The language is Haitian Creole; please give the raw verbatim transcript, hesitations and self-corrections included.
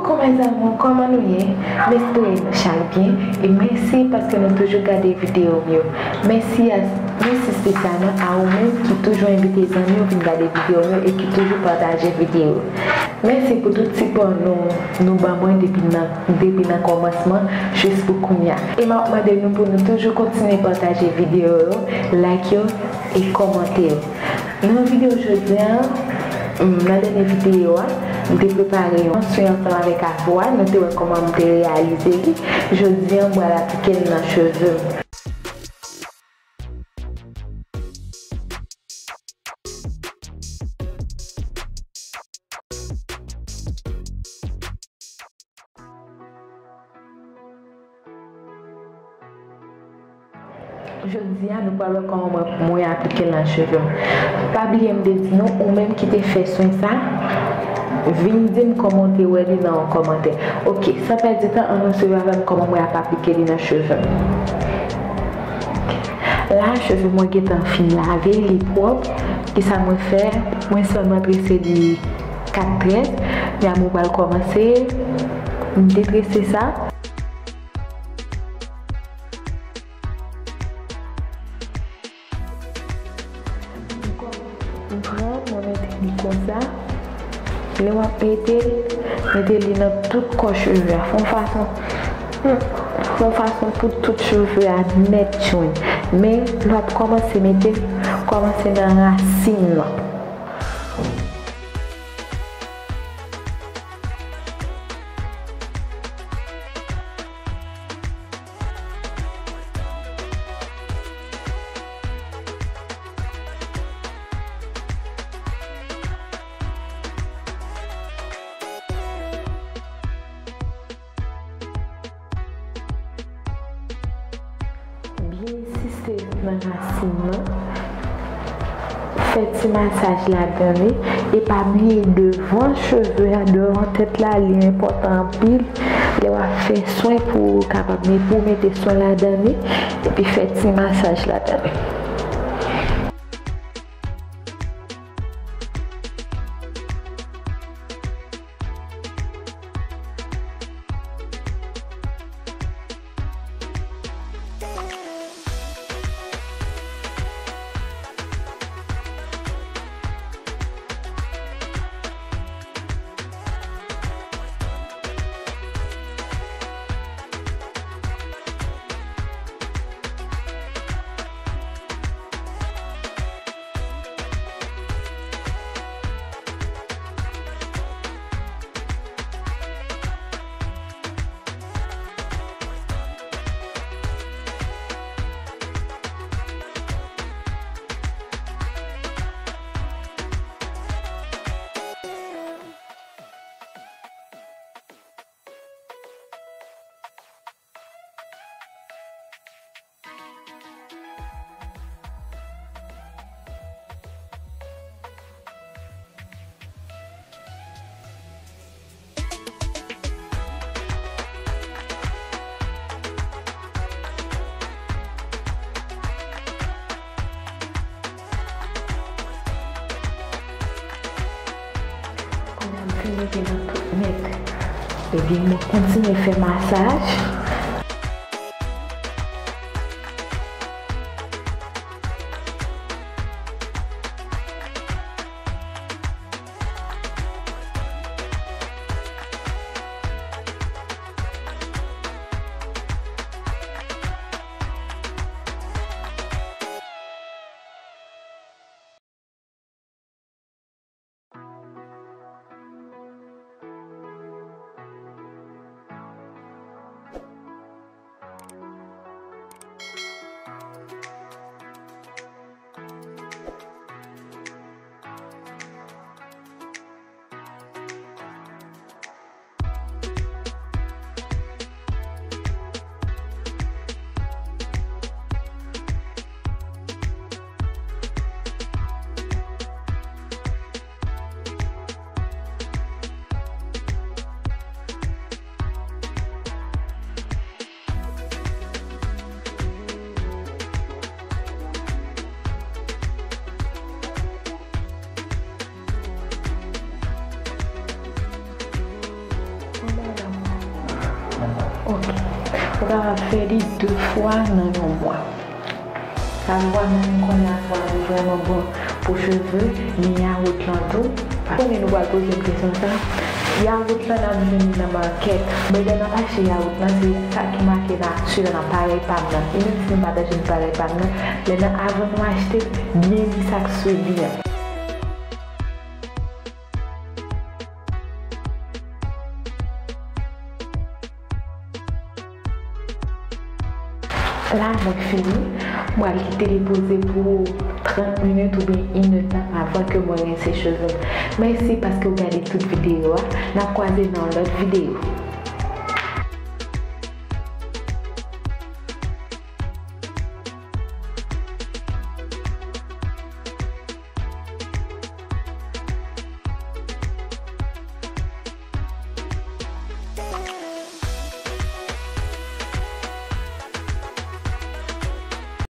Kouman zanmi, kòman nou ye? M espere nou chak byen e mèsi paske nou toujou gade videyo m yo. Mèsi a, mèsi espesyalman a ou menm ki toujou envite zanmi w vin gade videyo m yo e ki toujou pataje videyo yo. Mèsi pou tout sipò nou, nou ban mwen depi nan, depi nan kòmansman jis pou kounye a. E m ap mande nou pou nou toujou kontinye pataje videyo yo, like yo e kòmante yo. Nan videyo jodi a, m, nan dènye videyo a, m te prepare yon swen ansanm avèk afro a, nou te wè kòman m te reyalize li. Jodi a, m pral aplike l nan cheve m. Jodi a, nou pral wè kòman mwen, mwen aplike l nan cheve m. Pa bliye m te di nou, ou menm ki te fè swen sa, vin di m kòman w te wè li nan yon kòmantè. Oke, san pèdi tan, ann obsève avè m kòman mwen ap aplike li nan cheve m. La, cheve mwen gentan fin lave, li pwòp. Kisa mwen fè? Mwen sèlman trese li kat très. Men mwen pral kòmanse detrese sa. M pran, mwen mete li konsa. Lè w ap mete l, mete li nan tout kò cheve a. Fè yon fason, hmm, fè yon fason pou tout cheve a nèt jwenn. Men, lè w ap kòmanse mete l, kòmanse nan rasin lan. Byen ensiste nan rasin nan. Fè ti masaj ladan li. E pa bliye devan cheve a, devan tèt la, li enpòtan anpil. Lè w ap fè swen pou w kapab, men pou w mete swen ladan li, epi fè ti masaj ladan li. Kounye a m fin mete nan tout nèt. Ebyen, mwen kontinye fè masaj. Sa ap fè li de fwa nan yon mwa. Avwa mwen, m konnen avwa mwen vrèman bon pou cheve, men yawout lan tou. Konnen nou pral poze m kesyon sa. Yawout lan n ap jwenn li nan makèt. Men lè n ap achte yawout lan, se sa ki make natirèl lan, parèy pa m nan. E menm si nou pa ta jwenn parèy pa m nan, lè nan, avan nou achte, byen li sa k sou li an. La mwen fini. Mwen al kite li poze pou trant minit oubyen inèdtan avan ke mwen rense cheve m. Mèsi paske w gade tout videyo a. N ap kwaze nan yon lòt videyo.